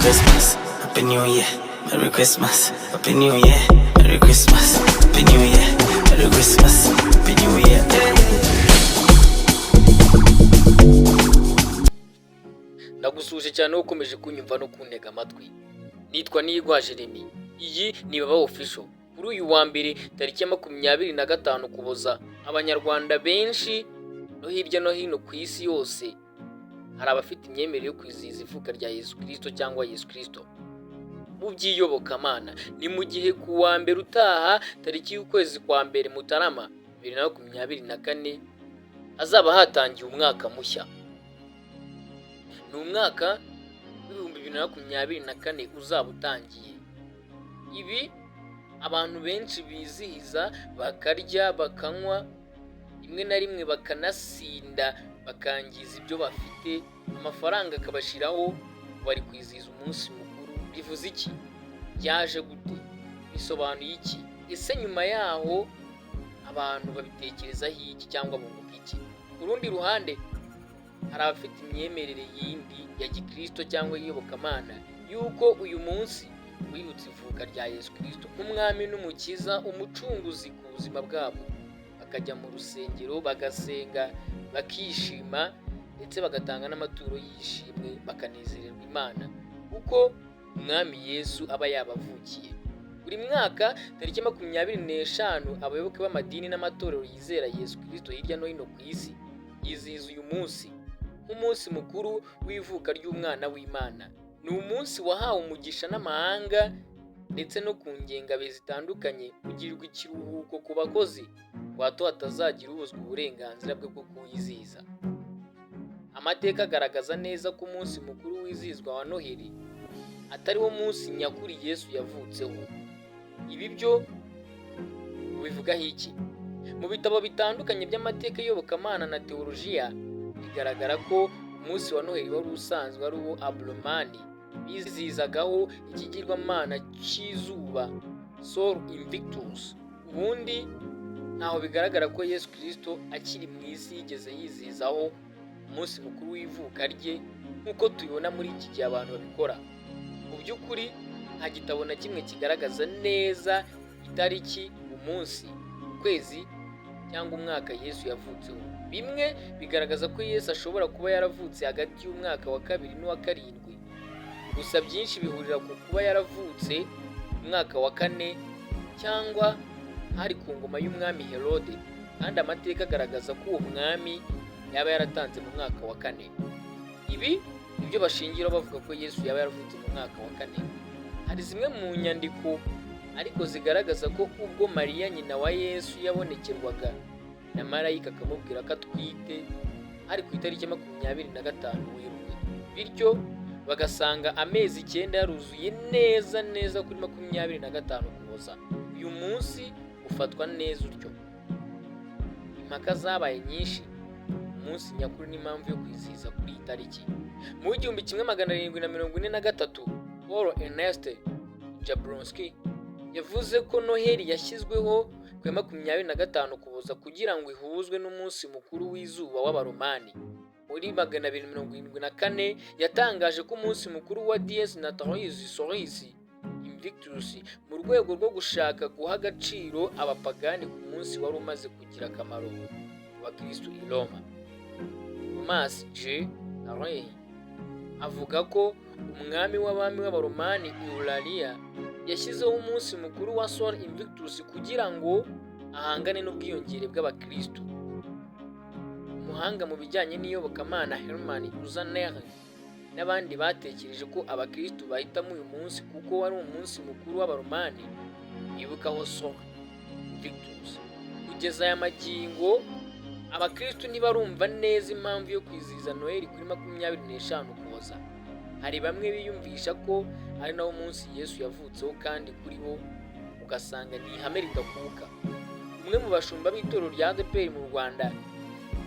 Christmas, Happy New Year, Merry Christmas, Happy New Year, Merry Christmas, Happy New Year, Merry Christmas, Happy New Year. Yeah. Ndagusuhuje cyane wowe ukomeje kunyumva no kuntega amatwi. Nitwa Niyigwa Jeremy, iyi ni Baba Official. Kuri uyu wa mbere, tariki ya 25 Ukuboza, Abanyarwanda benshi no hirya no hino ku isi yose hari abafite imyemerere yo kwizihiza ivuka rya Yesu Kirisito cyangwa Yesu Kirisito mu by'iyobokamana. Ni mu gihe ku wa mbere utaha, tariki y'ukwezi kwa mbere, Mutarama 2024, hazaba hatangiye umwaka mushya. Ni umwaka w'2024 uzaba utangiye. Ibi abantu benshi bizihiza, bakarya, bakanywa, rimwe na rimwe bakanasinda, bakangiza ibyo bafite, amafaranga akabashiraho, bari kwizihiza umunsi mukuru. Bivuze iki? Byaje gute? Bisobanuye iki? Ese nyuma yaho abantu babitekerezaho iki cyangwa bunguka iki? Ku rundi ruhande, hari abafite imyemerere yindi ya gikristo cyangwa iyobokamana y'uko uyu munsi wibutsa ivuka rya Yesu Kirisito nk'umwami n'umukiza, umucunguzi ku buzima bwabo, bakajya mu rusengero, bagasenga, bakishima, ndetse bagatanga n'amaturo y'ishimwe, bakanezererwa Imana kuko umwami Yesu aba yabavukiye. Buri mwaka, tariki 25, abayoboke b'amadini n'amatorero yizera Yesu Kirisito hirya no hino ku isi yizihiza uyu munsi nk'umunsi mukuru w'ivuka ry'umwana w'Imana. Ni umunsi wahawe umugisha n'amahanga, ndetse no ku ngengabihe zitandukanye ugirirwa ikiruhuko ku bakozi ngo hato hatazagira ubuzwa uburenganzira bwe bwo kuwizihiza. Amateka agaragaza neza ko umunsi mukuru wizihizwa wa Noheli atari wo munsi nyakuri Yesu yavutseho. Ibi byo ubivugaho iki? Mu bitabo bitandukanye by'amateka y'iyobokamana na teolojiya, bigaragara ko umunsi wa Noheli wari usanzwe ari uwo Abaromani bizihizagaho ikigirwamana cy'izuba, Sol Invictus. Ubundi ntaho bigaragara ko Yesu Kirisito akiri mu isi yigeze yizihizaho umunsi mukuru w'ivuka rye nk'uko tubibona muri iki gihe abantu babikora. Mu by'ukuri, nta gitabo na kimwe kigaragaza neza itariki, umunsi, ukwezi cyangwa umwaka Yesu yavutseho. Bimwe bigaragaza ko Yesu ashobora kuba yaravutse hagati y'umwaka wa kabiri n'uwa karindwi, gusa byinshi bihurira ku kuba yaravutse mu mwaka wa kane cyangwa hari ku ngoma y'umwami Herode, kandi amateka agaragaza ko uwo mwami yaba yaratanze mu mwaka wa kane. Ibi nibyo bashingiraho bavuga ko Yesu yaba yaravutse mu mwaka wa kane. Hari zimwe mu nyandiko ariko zigaragaza ko ubwo Mariya nyina wa Yesu yabonekerwaga na marayika akamubwira ko atwite, hari ku itariki 25 Werurwe, bityo bagasanga amezi 9 yaruzuye neza neza kuri 25 Ukuboza. Uyu munsi ufatwa neza utyo. Impaka zabaye nyinshi umunsi nyakuri n'impamvu yo kwizihiza kuri iyi tariki. Mu 1743, Paul Ernest Jablonski yavuze ko Noheli yashyizweho ku ya 25 Ukuboza kugira ngo ihuzwe n'umunsi mukuru w'izuba w'Abaromani. Muri 274 yatangaje ko umunsi mukuru wa Dies Natalis Solis Invictus, mu rwego rwo gushaka guha agaciro abapagani ku munsi wari umaze kugira akamaro ku bakristu i Roma. Thomas J. Ray avuga ko umwami w'abami w'Abaromani Aurelian yashyizeho umunsi mukuru wa Sol Invictus kugira ngo ahangane n'ubwiyongere bw'abakristu. Umuhanga mu bijyanye n'iyobokamana Herman Uzaner n'abandi batekereje ko abakristu bahitamo uyu munsi kuko wari umunsi mukuru w'Abaromani bibukaho Sol Invictus. Kugeza aya magingo, abakristu ntibarumva neza impamvu yo kwizihiza Noheli kuri 25 Ukuboza. Hari bamwe biyumvisha ko ari nawo munsi Yesu yavutseho, kandi kuri bo ugasanga ni ihame ridakuka. Umwe mu bashumba b'itorero rya ADEPR mu Rwanda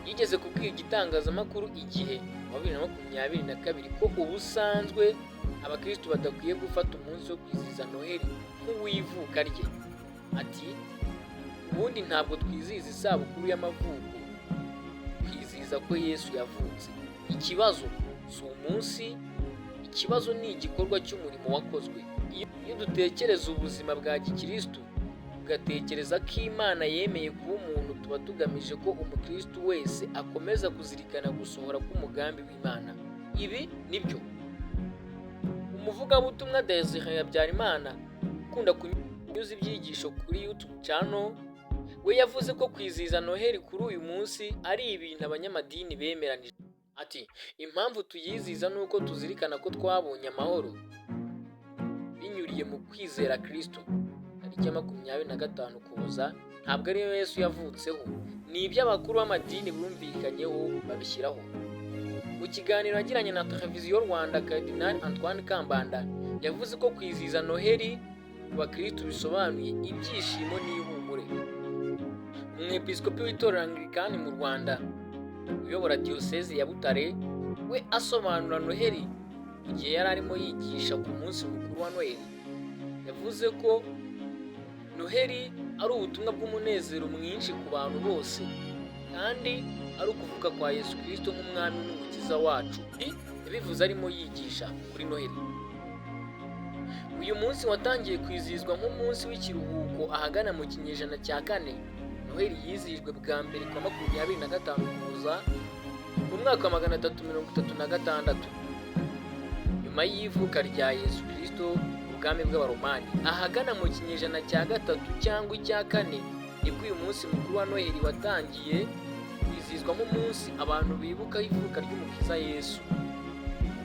yigeze kubwira igitangazamakuru Igihe mu 2022 ko ubusanzwe abakristu badakwiye gufata umunsi wo kwizihiza Noheli nk'uw'ivuka rye. Ati: "Ubundi ntabwo twizihiza isabukuru y'amavuko, twizihiza ko Yesu yavutse. Ikibazo si umunsi, ikibazo ni uko twizihiza." Ikibazo ni igikorwa cy'umurimo wakozwe. Iyo dutekereza ubuzima bwa gikristu, tugatekereza ko Imana yemeye kuba umuntu, tuba tugamije ko umukristu wese akomeza kuzirikana gusohora k'umugambi w'Imana. Ibi nibyo umuvugabutumwa Desire Habyarimana, ukunda kunyuza ibyigisho kuri YouTube channel, we yavuze ko kwizihiza Noheli kuri uyu munsi ari ibintu abanyamadini bemeranije. Ati: "Impamvu tuyizihiza ni uko tuzirikana ko twabonye amahoro binyuriye mu kwizera Kristo. Tariki ya 25 Ukuboza ntabwo ariyo Yesu yavutseho, ni ibyo abakuru b'amadini bumvikanyeho babishyiraho." Mu kiganiro yagiranye na Televiziyo Rwanda, Cardinal Antoine Kambanda yavuze ko kwizihiza Noheli ku bakristu bisobanuye ibyishimo n'ihumure. Umwepiskopi w'itorero Anglikani mu Rwanda uyobora Diyoseze ya Butare, we asobanura Noheli mu gihe yari arimo yigisha ku munsi mukuru wa Noheli, yavuze ko Noheli ari ubutumwa bw'umunezero mwinshi ku bantu bose, kandi ari ukuvuka kwa Yesu Kirisito nk'umwami n'umukiza wacu. Yabivuze arimo yigisha kuri Noheli. Uyu munsi watangiye kwizihizwa nk'umunsi w'ikiruhuko ahagana mu kinyejana cya kane. Noheli yizihijwe bwa mbere ku wa 25 Ukuboza mu mwaka wa 336 nyuma y'ivuka rya Yesu Kirisito mu bwami bw'Abaromani. Ahagana mu kinyejana cya gatatu cyangwa icya kane nibwo uyu munsi mukuru wa Noheli watangiye kwizihizwa nk'umunsi abantu bibuka ivuka ry'Umukiza Yesu.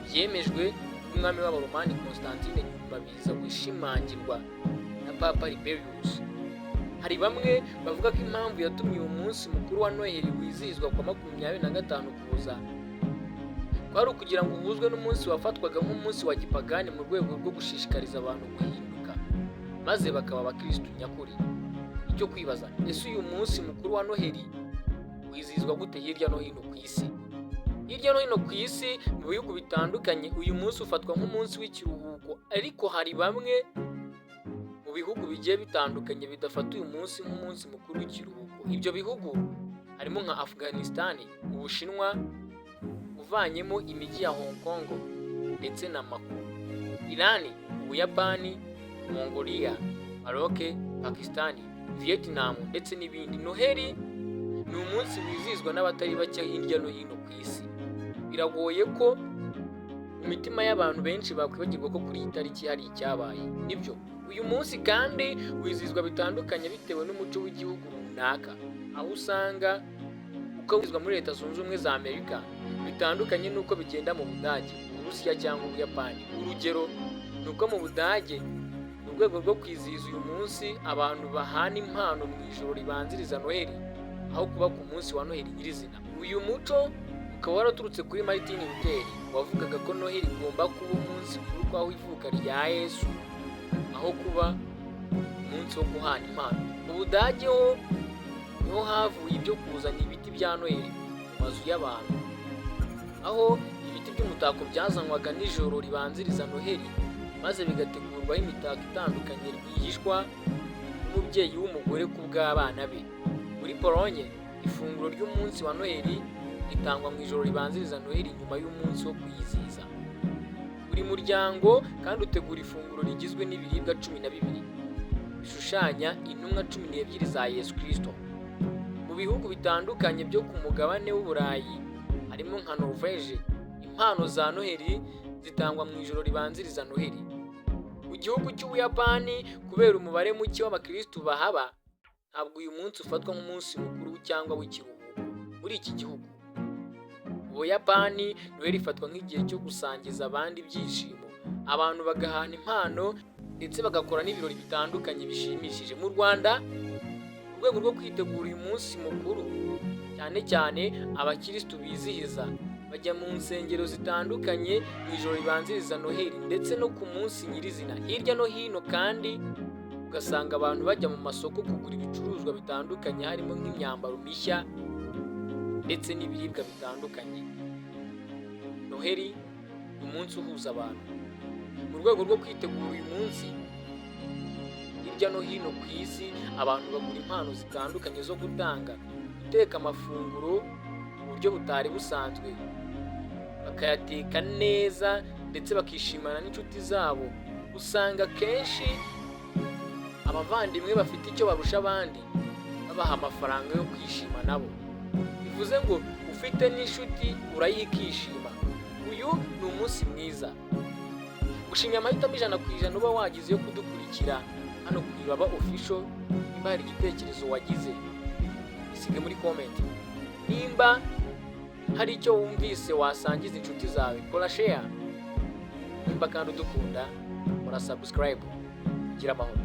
Byemejwe n'umwami w'Abaromani Constantine, nyuma biza gushimangirwa na Papa Liberius. Hari bamwe bavuga ko impamvu yatumye uyu munsi mukuru wa Noheli wizihizwa ku wa 25 Ukuboza kwari ukugira ngo uhuzwe n'umunsi wafatwaga nk'umunsi wa gipagani, mu rwego rwo gushishikariza abantu guhinduka maze bakaba abakirisitu nyakuri. Icyo kwibaza: ese uyu munsi mukuru wa Noheli wizihizwa gute hirya no hino ku isi? Hirya no hino ku isi, mu bihugu bitandukanye, uyu munsi ufatwa nk'umunsi w'ikiruhuko, ariko hari bamwe mu bihugu bigiye bitandukanye bidafata uyu munsi nk'umunsi mukuru w'ikiruhuko. Ibyo bihugu harimo nka Afghanistan, Ubushinwa uvanyemo imijyi ya Hong Kong ndetse na Macau, Iran, Ubuyapani, Mongolia, Maroc, Pakistan, Vietnam ndetse n'ibindi. Noheli ni umunsi wizihizwa n'abatari bake hirya no hino ku isi. Biragoye ko mu mitima y'abantu benshi bakwibagirwa ko kuri iyi tariki hari icyabaye. Nibyo, uyu munsi kandi wizihizwa bitandukanye bitewe n'umuco w'igihugu runaka, aho usanga uko wizihizwa muri Leta Zunze Ubumwe za Amerika bitandukanye n'uko bigenda mu Budage, Uburusiya cyangwa Ubuyapani. Urugero ni uko mu Budage, mu rwego rwo kwizihiza uyu munsi, abantu bahana impano mu ijoro ribanziriza Noheli aho kuba ku munsi wa Noheli nyirizina. Uyu muco ukaba waraturutse kuri Martin Luther, wavugaga ko Noheli igomba kuba umunsi wibukwaho ivuka rya Yesu aho kuba umunsi wo guhana impano. Mu Budage ho niho havuye ibyo kuzana ibiti bya Noheli mu mazu y'abantu, aho ibiti by'umutako byazanwaga nijoro ribanziriza Noheli, maze bigategurwaho imitako itandukanye rwihishwa n'umubyeyi w'umugore ku bw'abana be. Muri Polonye, ifunguro ry'umunsi wa Noheli ritangwa mu ijoro ribanziriza Noheli nyuma y'umunsi wo kuyizihiza. Buri muryango kandi utegura ifunguro rigizwe n'ibiribwa 12 bishushanya intumwa 12 za Yesu Kristo. Mu bihugu bitandukanye byo ku mugabane w'Uburayi, harimo nka Norvège, impano za Noheli zitangwa mu ijoro ribanziriza Noheli. Mu gihugu cy'Ubuyapani, kubera umubare muke w'abakirisitu bahaba, ntabwo uyu munsi ufatwa nk'umunsi mukuru cyangwa w'ikiruhuko muri iki gihugu. Mu Buyapani, Noheli ifatwa nk'igihe cyo gusangiza abandi ibyishimo, abantu bagahana impano ndetse bagakora n'ibirori bitandukanye bishimishije. Mu Rwanda, mu rwego rwo kwitegura uyu munsi mukuru, cyane cyane abakirisitu bizihiza bajya mu nsengero zitandukanye mu ijoro ribanziriza Noheli ndetse no ku munsi nyirizina. Hirya no hino kandi ugasanga abantu bajya mu masoko kugura ibicuruzwa bitandukanye, harimo nk'imyambaro mishya ndetse n'ibiribwa bitandukanye. Noheli ni umunsi uhuza abantu. Mu rwego rwo kwitegura uyu munsi, hirya no hino ku isi abantu bagura impano zitandukanye zo gutanga, guteka amafunguro mu buryo butari busanzwe, bakayateka neza ndetse ndetse bakishimana n'inshuti zabo. Usanga kenshi abavandimwe bafite icyo barusha abandi babaha amafaranga yo kwishima nabo. Bivuze ngo ufite n'inshuti urayikishima. Uyu ni umunsi mwiza. Gushimira amahitamo 100% uba wagize yo kudukurikira hano ku Ibaba Official. Nimba hari igitekerezo wagize, isige muri comment. Nimba hari icyo wumvise wasangiza inshuti zawe, kora share. Nimba kandi udukunda, kora subscribe. Gira amahoro.